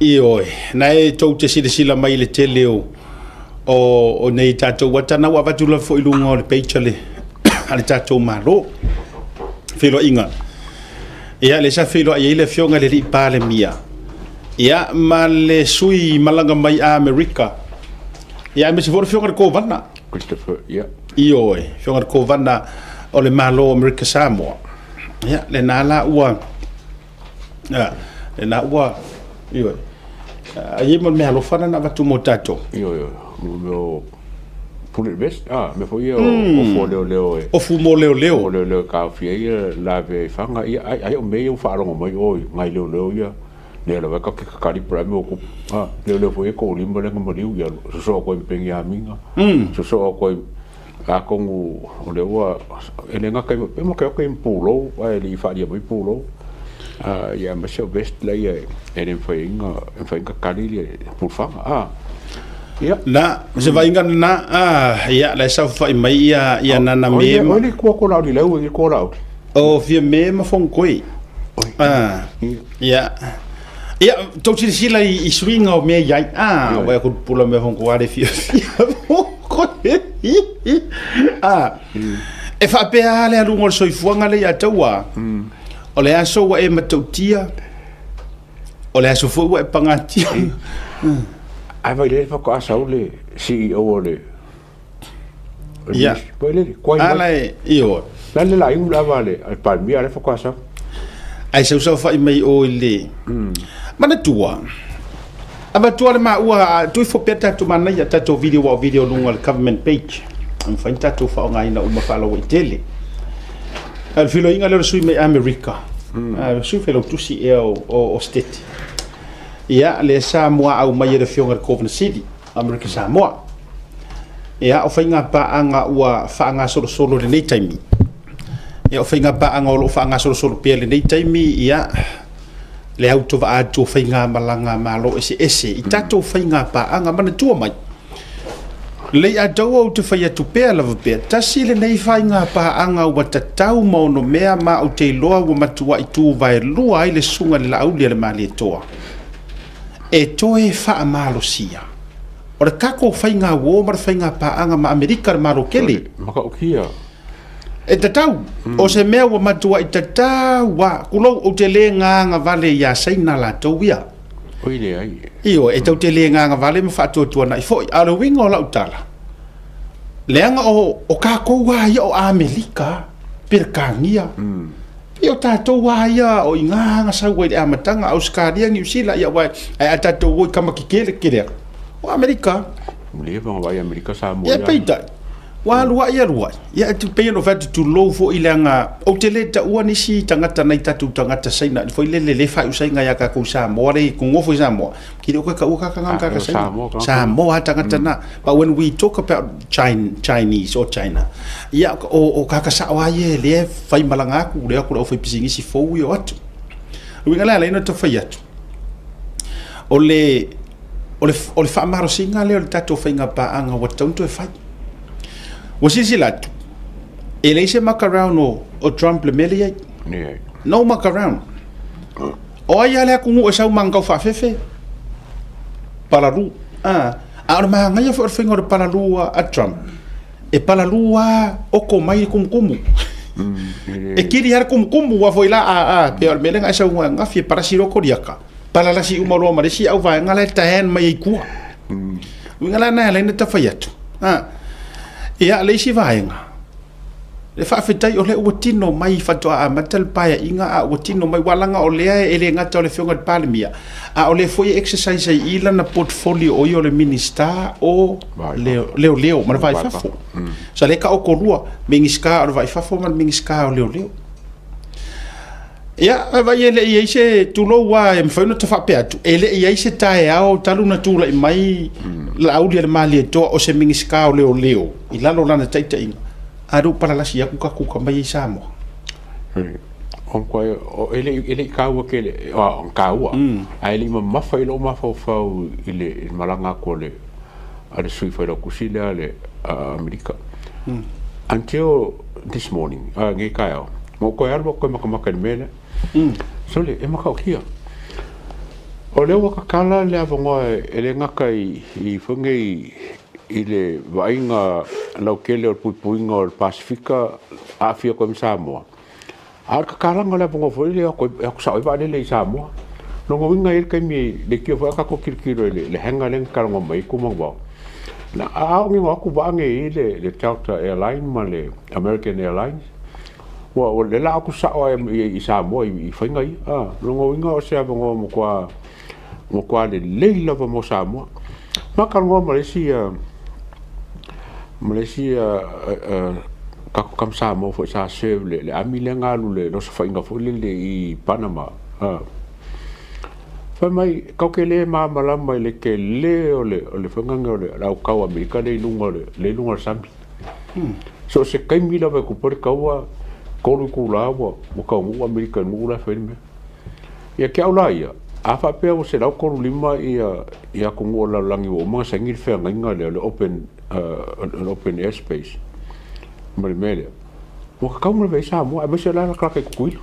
Ioe, na e tou te silasila mai i le tele o nei tatou ata na ua avatu lava foi i luga o le page a le tatou Malo feiloaiga. Ia, lea sa feiloai ai le afioga i le alii Palemia, ia, ma le sui malaga mai Amerika, ia, aemaise foi le afioga i le Kovana. Christopher, ia. Ioe, afioga i le Kovana o le Malo o Amerika Samoa. Ia, lena la ua, lena ua, ioe. Ai mo le mea alofa na avatu mo tatou. Io, io, mo bullet vest, me foi ia o fo leo leo e. O fu mo leo leo. O leo leo ka fia ia la ve fanga ia ai ai o me u faalogo mai oi ngai leo leo ia. Ne la ka ke kali pra me ko leo leo foi ko limba le ngam ia so so ko pengi aminga. So so ko a kongu o le ua e le ngaka pe mo ka ko pulo ai li fa ia mai pulo. Ia ma se vest la ia e le foi inga e foi inga kali le pulfanga. Ia. Na, se vainga na, ia, la sa fai mai ia, ia nana me. O le kua ko lau lau i ko lau. O fia me ma fong koi. Ia. Ia, tau silasila i suiga o mea iai. Uai ku pula mea fong koa le fia fia. Koi. E faapea le aluga o le soifuaga le ia taua. O le aso ua e matautia. O le aso foi ua e pagatia. Ai vai le fa ko asau le CEO o le. Ia. Vai le koi. Ala e io. La le la iu la va le al palmia le fa ko asau. Ai sau sau fai mai o i le. Manatua. Avatua le maua tui fo pea tatou manaia tatou video o video luga o le government page. Am fai tatou faaaogaina uma faalauaitele. A le filoiga lea o le sui mai Amerika. Sui failautusi ea o State. Ia, lea sa muaau mai e le afioga i le Kovana Sili, Amerika Samoa. Ia, o faiga paaga ua faagasolosolo i lenei taimi. Ia, o faiga paaga o loo faagasolosolo pea i lenei taimi, ia, le autovaa atu o faiga malaga malo eseese i tatou faiga paaga. Manatua mai lei atau ou te fai atu pea lava pea, tasi lenei faiga paaga ua tatau ma ono mea ma ou te iloa ua matuai tu vaelua ai le susuga i le Laauli a le Malietoa e toe faamalosia o le tatou faiga uo ma le faiga paaga ma Amerika le Malo tele. Maka o kia. E tatau o se mea ua matuai tatau a kulou ou te le gagavale ia Saina latou ia. Oi le ai. Io, e tau te le gagavale ma faatuatuanai foi. A o le uiga o lau tala, leaga o tatou a ia o Amerika, Peretania. Ia o tatou a ia o iga aga sau ai le amataga Ausetalia, Niu Sila, ia uae ae a tatou o i kama kekele kele atu. O Amerika. Le va vai Amerika Samoa. Ia peitai. Ua alu ai alu ai. Ia e pei ona fai atu tulou foi leaga ou te le taua nisi tagata nai tatou tagata Saina foi lele le faaiusaiga ia tatou Samoa le kogofo i Samoa. Ki le o ka ua kaka ngā kaka Saina. Samoa tagata na. But when we talk about China, Chinese or China, ia o kaka sao ai e le fai malaga aku le aku le au fai pisinisi fou i o atu. Uiga le ala ina ta fai atu. O le faamalosiga lea o le tatou faiga paaga ua tatau ona toe fai. Ua silasila atu, e leai se muck around o Trump le mea lea i ai. Ne. No muck around. O ai a le atunuu e sau ma tau faafefe? Palalu. A o le magaia foi o le faiga o le palalu a Trump. E palalu a oko mai le kumukumu. E kili a le kumukumu ua foi la a pe o le mea lea na e sau gafi e palasi loko liaka. Palalasi uma loa ma le isi au vaega la e taen mai ai tua. Uiga la na ala ina tafai atu. Ia, le isi vaega. Le faafetai o lea ua tino mai faatoa amata le paeaiga a ua tino mai ualaga o lea e le gata o le afioga i le Palemia a o lea foi e exercise ai i lana portfolio o ia o le Minista o leo leo ma le vai fafo. Sa le ka o kolua Minista o le vai fafo ma le Minista o leo leo. Ia, vai e le i ai se tulou a e mafai ona ta faapea atu, e le i ai se taeao talu na tulai mai Laauli a le Malietoa o se Minista o leo leo i lalo lana taitaiga. A lea ua palalasi atu tatou ka mai ai Samoa. O kwa o ele ele kaua ke le o kaua. A ele mamafa i lo mafaufau i le malaga ko le a le sui failautusi lea le Amerika. Until this morning, nge kai mo ko alu ko makamaka le mele. So le e maka o kia. O lea ua kakala le avanoa e le gata i foi nei i le vaaiga lautele o le puipuiga o le Pasefika aafia atu ai ma Samoa. A o le kakalaga o le avanoa foi lea e o atu sao ai vaalele i Samoa. Lona uiga e i ai le taimi leitioa foi a tatou tilotilo i le hangar lea na talanoa mai ai Tumanuvao. A oo ina o atu vaa nei i le Delta Airline ma le American Airlines, ua le la atu sao lava i Samoa i faiga ia. Lona uiga o se avanoa matua lelei lava mo Samoa. Ma talanoa ma le isi tatou tama Samoa foi sa serve le army lea na alu le osofaiga foi lele i Panama. Fai mai, tatou te le malamalama i le tele o le faiga o le autau Amerika le i luga o le sami. So se taimi lava e tupu ai le taua, 3 itula ua taunuu Amerika i le nuu la e fai le mea. Ia ke au la ia, a faapea ua 135 ia atunuu o le lalolagi ua uma ona saini le feagaiga lea o le open airspace ma le mea lea. Ua tatau ona lavea ai Samoa, aemaise la latalata i Tutuila.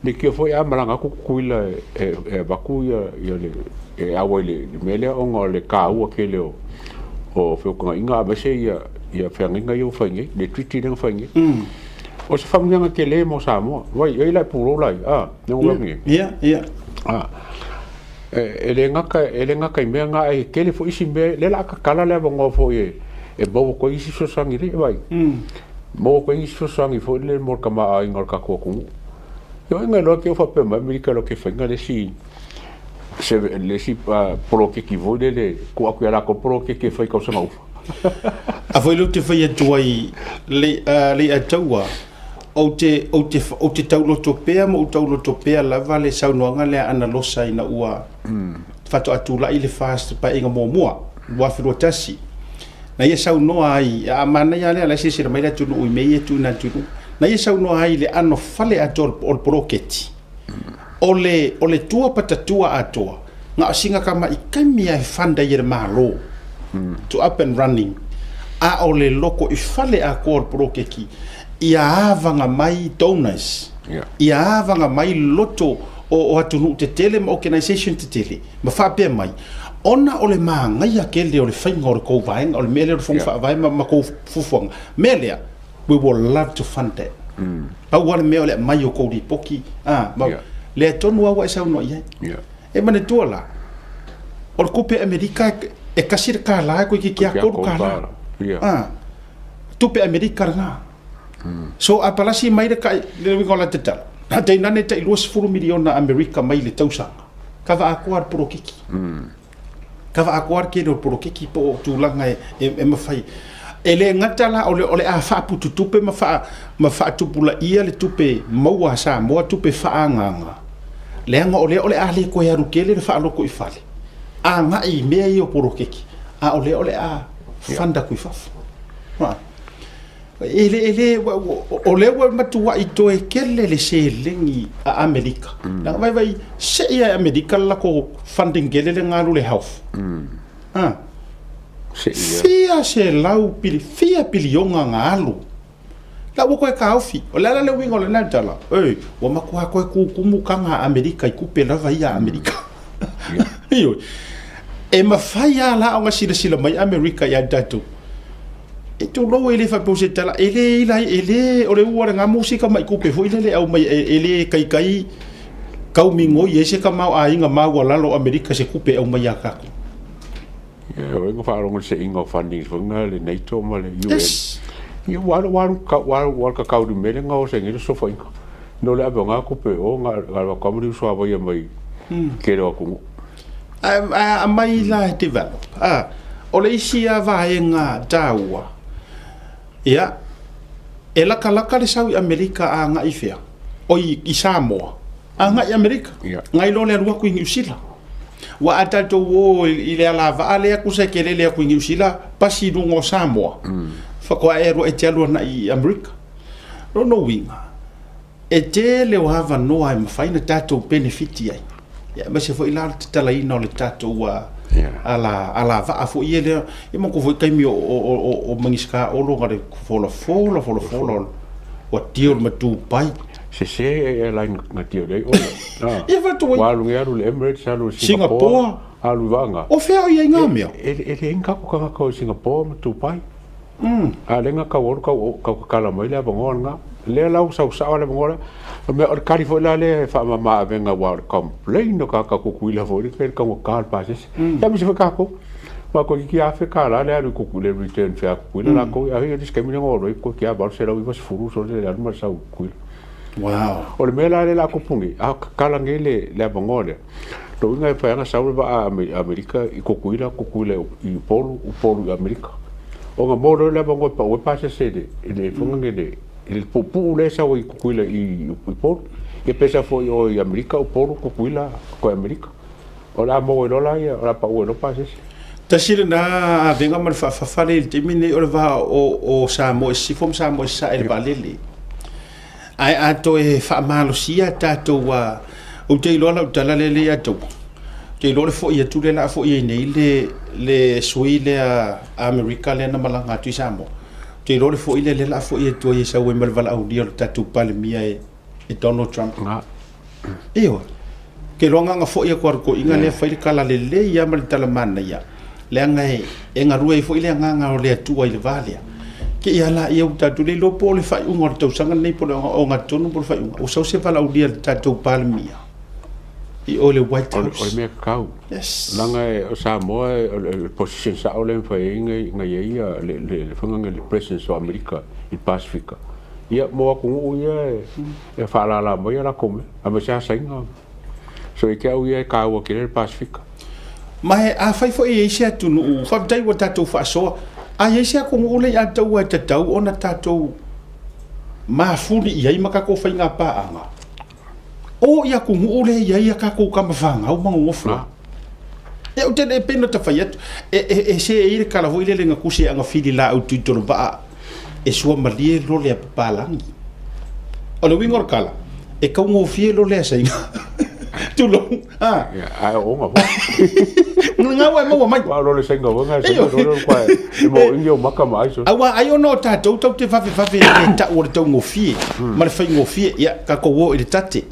Leitioa foi a malaga atu Tutuila e avatu ia le e aua i le mea lea ona o le taua tele o feutagaiga aemaise ia feagaiga ia ua fai nei, le treaty lea na fai nei. O se faamanuiaga tele mo Samoa. Vai, ai la e pulou la ia. Ia, ia. E le gata i mea nga e tele foi isi mea, lea la kakala le avanoa foi e maua atu ai isi fesoasoani le vai. Maua atu ai isi fesoasoani foi le mo le tamaoaiga o le tatou atunuu. Ia o ngai loa ke o faapea mai Amerika lo ke faiga le isi poloketi foi lele tuu atu ia latou poloketi e fai tausaga ufa. A foi lea ou te fai atu ai le ataua ou te tauloto pea ma ou tauloto pea lava le saunoaga lea ana losa ina ua faatoatulai le fast paeaiga muamua 2021. Na ia saunoa ai, a manaia lea la sesela mai le atunuu i mea ia tuuina atu i luga. Na ia saunoa ai le ano fale atoa o le poloketi. O le tua patatua atoa, ngā o singa kama i kaimi ai fanda i le malo, to up and running, a o le loko i fale atoa o le poloketi, ia avanga mai donors, ia avanga mai loto o atunuu te tele ma organisation te tele, ma whaapea mai. Ona o le maangaia ke le o le whainga o le kou vaenga, o le mea lea o le whonga whaavae ma kou fufuanga. Mea lea, we will love to fund that. Pau le mea o le mai o kou ripoki, lea tonu aua e saunoa i ai. E manatua la, o le kupe Amerika e kasi le kālā e koe ki kia koru kālā. Tupe Amerika ranga. So a palasi mai le kai, le winga o la te tala. A teinane tai 20 miliona Amerika mai le tausaga. Kava akoa le porokeki. Kava akoa le kere o porokeki po o tūlanga e mawhai. E le ngata la o le a whaaputu tupe ma whaatupula ia le tupe maua Samoa tupe whaanganga. Leanga o le a le koe aru kele le whaaloko i whale. A ngai mea i o porokeki. A o le a whanda kui whawha. E le o le ua matua i toe kele le selengi a Amerika. Nanga vai vai se ia Amerika la ko funding kele le ngalu le health. Se ia. Fia se lau pili, fia pilionga ngalu. La ua koe kaofi. O le ala le winga o le nantala. Ei, ua makua koe kukumu kanga Amerika i kupe lava ia Amerika. Iyo. E mawhai a la o nga sila sila mai Amerika ia tatou. E tō loa e le whapau se tala, e le ilai, e le, o le ua le ngā musika mai kupe foi le au mai, e le kai kai, kau mingoi, e se ka mau a inga mau a lalo Amerika se kupe au mai a kako. Ia, o inga whaaronga se inga o funding, whanga le NATO ma le UN. Yes. Ia, waru ka kauri mele ngā o se ngira sofa inga. No le awe o ngā kupe o ngā wakamuri usua wai mai kere o kungu. A mai la e develop. O le isi a vaenga tāua. Ia, e laka laka le sau i Amerika a ngai whea. O i Samoa. A ngai Amerika. Ngai lo le alua kui New Zealand. Wa a tātou o i le ala vaa le aku se ke lele aku i New Zealand, pasi lunga o Samoa. Whakoa e rua e te alua na i Amerika. Rono winga. E te leo hawa noa e mawhai na tātou benefiti ai. Ia, ma se fo i la te talaina o le tātou ala vaa fo i e lea. Ia mako fo i kaimi o mangiska olo ngā le fola fola fola fola o tio le matu pai. Sese airline gatia o le ai oe. Ia fatu ai. Ua alu alu le Emirates, alu Singapore, alu i vaaga. O fea o i ai ngā mea? E leai ni kako tagata o Singapore ma Dubai. A lea na tau alu tau tatala mai le avanoa lena. Lea la ua sau sao le avanoa lea. O le mea o le kali foi la lea e faamama avega aua o le complain o tagata Tutuila foi lea le taugata o le pasese. Ia aemaise foi tatou. Aua toeitiiti $1,000 le alu i Tutuila i return fare a Tutuila latou. A o le isi taimi lea na ou alu ai toeitiiti lava $890 sole le alu ma le sau i Tutuila. Wow. O le mea la lea o le a tupu nei, a tatala nei le avanoa lea, lona uiga e mafai lava ona sau le vaa a Amerika i Tutuila, Tutuila i Upolu, Upolu i Amerika. Ona maua loa lea o le avanoa e pau ai pasese i le fono i le puupuu lea e sau ai i Tutuila i Upolu. Ia pe sau foi o i Amerika, Upolu, Tutuila, toe Amerika. O le a maua ai loa la, o le a pau ai loa pasese. Tasi lena avega ma le faafafa lea i le taimi lenei o le va o Samoa i Sisifo ma Samoa i Sasae i le vaalele. Ae a toe faamalosia tatou, ou te iloa lau tala lea ia te au, ou te iloa le foi atu lea o le a foi ai nei le sui lea Amerika lea na malaga atu i Samoa. Ou te iloa le foi lea o le a foi atu ai e sau ai ma le valaaulia o le tatou Palemia e Donald Trump. Ioe. Ou te iloa na ona foi atu lava o le toeaina lea fai le tala lelei lava ma le tala manaia, leaga e galue ai foi le agaga o le Atua i le va lea. Te i a laia ua tatou le iloa po o le faaiuga o le tausaga lenei po o le ogatotonu po o le faaiuga, ua sau se valaaulia i le tatou Palemia i o i le White House. O le mea tatau. Yes. Leaga o Samoa o le position sao lea e mafai ai ona i ai le faiga le presence o Amerika i le Pasefika. Ia mo atunuu ia e faalala mai a latou mea, aemaise lava Saina. So ia te au ia e taua tele le Pasefika. Ma afai foi e i ai se atunuu, faafetai ua tatou faasoa, a i ai se atunuu lea ia te au e tatau ona tatou mafuli i ai ma tatou faiga paaga, o i atunuu lea e i ai a tatou tama fanau ma nonofo ai. Ia ou te le pei ona ta fai atu, e se i ai le tala foi lele na tusi e Agafili laau Tuitolovaa, e suamalie lole a papalagi. O le uiga o le tala, e taugofie lole a Saina. Tulou. Ah. Ae o ona foi. Ngā ua e maua mai. Wa lole Saina foi ngā Saina lole kwa e mo ingi o maka ma aiso. Aua ai ona o tātou tau te vave vave le tau o le taugofie ma le faigofie. Ia, tatou o i le tate.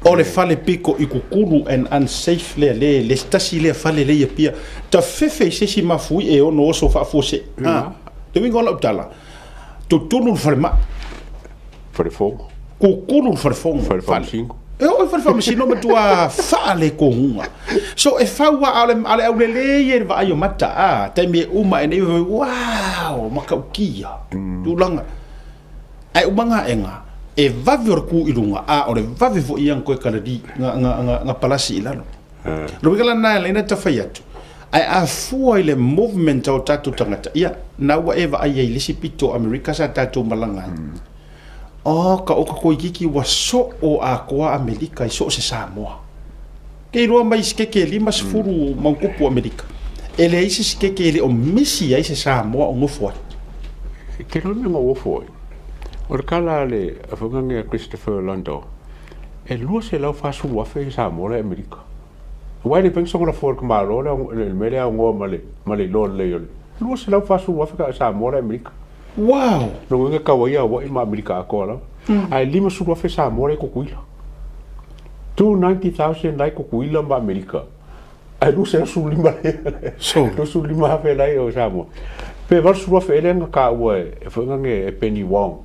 O le fale piko i kukulu and unsafe lea le le tasi lea fale lea i Apia. Tafefe i se isi mafui e ono oso faafuasei. Ha. Le uiga o lau tala, tutulu le falemai. Falefono. Kukulu le falefono. Fale faamasino. E oo i fale faamasino matua faalekonuga. So e fau lava a o le aulelei ia i le vaai o mata, a, taimi e uma ae nei, wow, matautia, tulaga. Ae uma gaega, e vave o le ku i luga, a o le vave foi ia na toe kalali, na palasi i lalo. O le uiga la lena e ala ai ona tafai atu, ae a fua i le movement a o tatou tagata, ia, na ua e vaai ai i le isi pito o Amerika sa tatou malaga ai. Oh, ka oka toeitiiti ua soo atoa Amerika i so o se Samoa. Ke iloa mai sikeke e 50 mau tupu o Amerika, e leai se sikeke e le o misi ai se Samoa o nofo ai. E te iloa le mea na ou ofo ai, o le tala a le afioga a Christopher Landau, e 240,000 Samoa la i Amerika. Aua e le mafai ona soona lafoa e le tamaloa le mea lea aunoa ma le iloa lelei o le 240,000 Samoa la i Amerika. Wow! Lona uiga e tau ai Hawaii ma Amerika atoa lava. Ae 50,000 Samoa la i Tutuila. 290,000 la i Tutuila ma Amerika. Ae 215 So. 25,000 la i Samoa. Pe 80,000 ea lea na taua e foi nane e Penny Wong.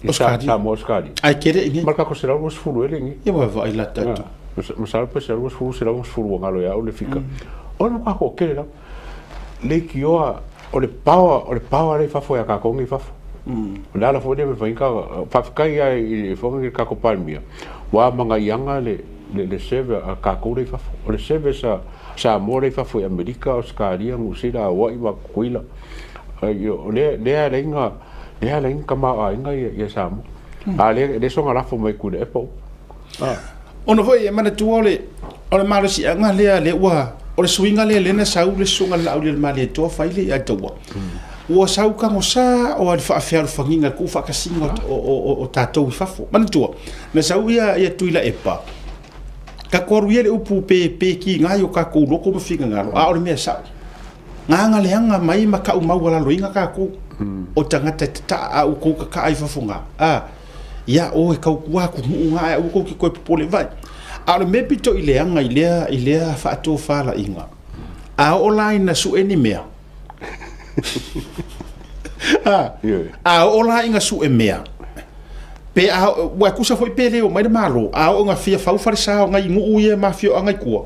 I Samoa Ausetalia. Ae tele i nei. Ma le tatou 120 ea le i nei. Ia ua vaai la tatou. Masalo pe 120, 160 ua galo ia au le fika. O le matua toatele lava. Leitioa o le power, o le power lea i fafo ia tatou nei i fafo. O le ala foi lea e mafai ona faafetai lava i le fofoga i le tatou Palemia, ua amanaiaga le serve a tatou lea i fafo. O le service a Samoa lea i fafo i Amerika, Ausetalia, Niu Sila, Hawaii ma Tutuila. O lea e ala ai ona lea e ala ai ona tamaoaiga ia Samoa. A o lea e soona lafo mai Tuilaepa upu. Ona foi e manatua o le o le malosiaga lea lea ua o le suiga lea lea na sau le susuga i le Laaulialemalietoa fai le ia te ua ua sau tagosā o le faafealofagiga le tuufaatasiga o tatou i fafo. Manatua na sau ia ia Tuilaepa tatou alu ia le upu pe pe kiga i o tatou loto ma finagalo a o le mea sao. Gaga leaga mai ma tau maualaloina tatou o tagata e tataa a ua outou tataa i fafo na a. Ia o e tautua atunuu na ae aua tou te toe popole vai. A o le mea pito i leaga i lea faatofalaiga, a oo la ina sue ni mea, a oo la ina sue mea, pe a ua tusa foi pe le o mai le Malo, a oo ina fia fau falesa o nai nuu ia ma afioaga i tua,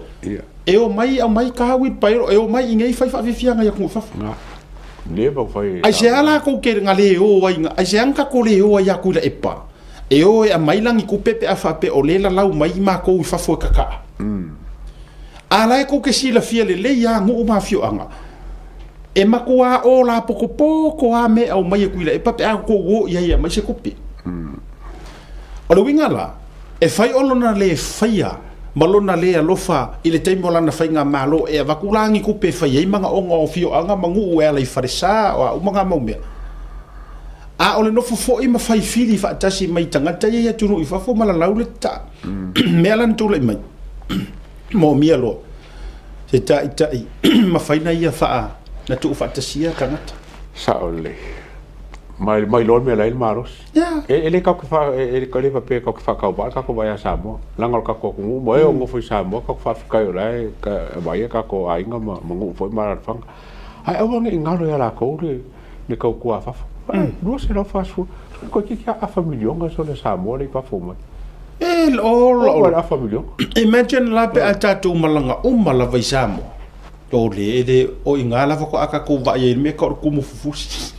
e o mai aumai ka wheelbarrow e o mai i nei fai faafiafiaga i atunuu i fafo. Aisea latou ke na le o ai, aisea na tatou le o ai atu i Laepa, e o e aumai lagi tupe pe a faapea o lea e lalau mai matou i fafo e tataa. A la e tou te silafia lelei lava nuu ma afioaga, e matua o lapotopoto lava mea e aumai e Tuilaepa pe a outou o i ai e aumai se tupe. O le uiga la, e fai o lona le faia ma lona le alofa i le taimi o lana faigamalo e avatu la ni tupe e fai ai manaoga o afioaga ma nuu e ala i falesa o a uma na mau mea. A o le nofo foi ma fai fili faatasi mai tagata ia i atunuu i fafo ma lalau le tataa. Mea la na tulai mai, moomia loa se taitai mafai na ia faa na tuufaatasia tagata. Sao lelei. Mai mai loa le mea la e i le malosi. E le tatou te fa e le faapea tatou te faatauvaa le tatou vaai ia Samoa. Leaga o le tatou atunuu ma e o nofo i Samoa tatou faafetai o la e vaaia tatou aiga ma nuu foi ma alaalafaga. Ae aua ne i galo ia latou le tautua a fafo. 240, toeitiiti lava afa miliona sole Samoa lea i fafo mai. E ola ola. Le afa miliona. Imagine la pe a tatou malaga uma lava i Samoa. O le ele o iga lava faatoa tatou vaai ai i le mea tau o le tumu fufusi.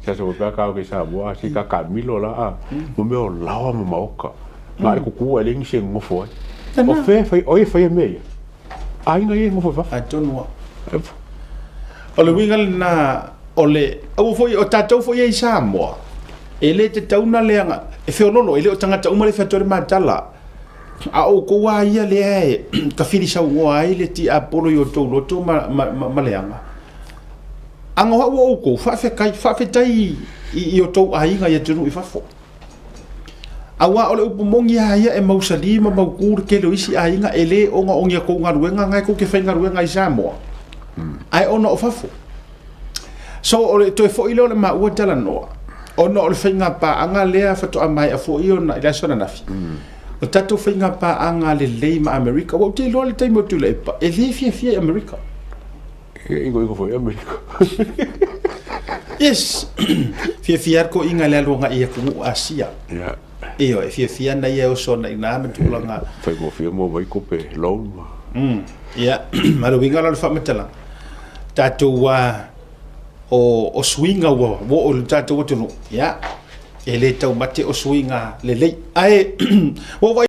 Se aso foi pe a kau i Samoa, si ka kamilo la a, mo mea o laoa ma maoka. Na o le kuku e leai nisi e nonofo ai. O fea e fai, o ai e faia mea ia? Aiga ia e nofo i fafo. Atonu lava. O le uiga lena o le aua foi o tatou foi ia i Samoa, e le tatau ona leaga, e feoloolo, e le o tagata uma lea e fai atu ai le ma tala. A o outou lava ia lea e tafili saunoa ai le tiapolo i o outou loto ma leaga, aga o au o outou, faafetai, faafetai i o outou aiga i atunuu i fafo. Aua o le upu moni lava ia e mausali ma mautu le tele o isi aiga, e le ona o ni a outou galuega na e tou te faigaluega i Samoa, ae ona o fafo. So o le toe foi lea o le maua talanoa, ona o le faiga paaga lea faatoa maea foi ona i le aso ananafi, o tatou faiga paaga lelei ma Amerika. Ua ou te iloa le taimi o Tuilaepa, e le fiafia i Amerika. E igoigo foi Amerika. Yes. Fiafia lava le toeaina i le alu agai i atunuu Asia. Yeah. Ioe, e fiafia ana ia e oso ana i ina ma tulaga. Faigofie mo mai tupe loan ma. Ia, ma le uiga la o le faamatalaga, tatou o suiga ua oo i le tatou atunuu, ia, e le taumate o suiga lelei. Ae ua ou vaai.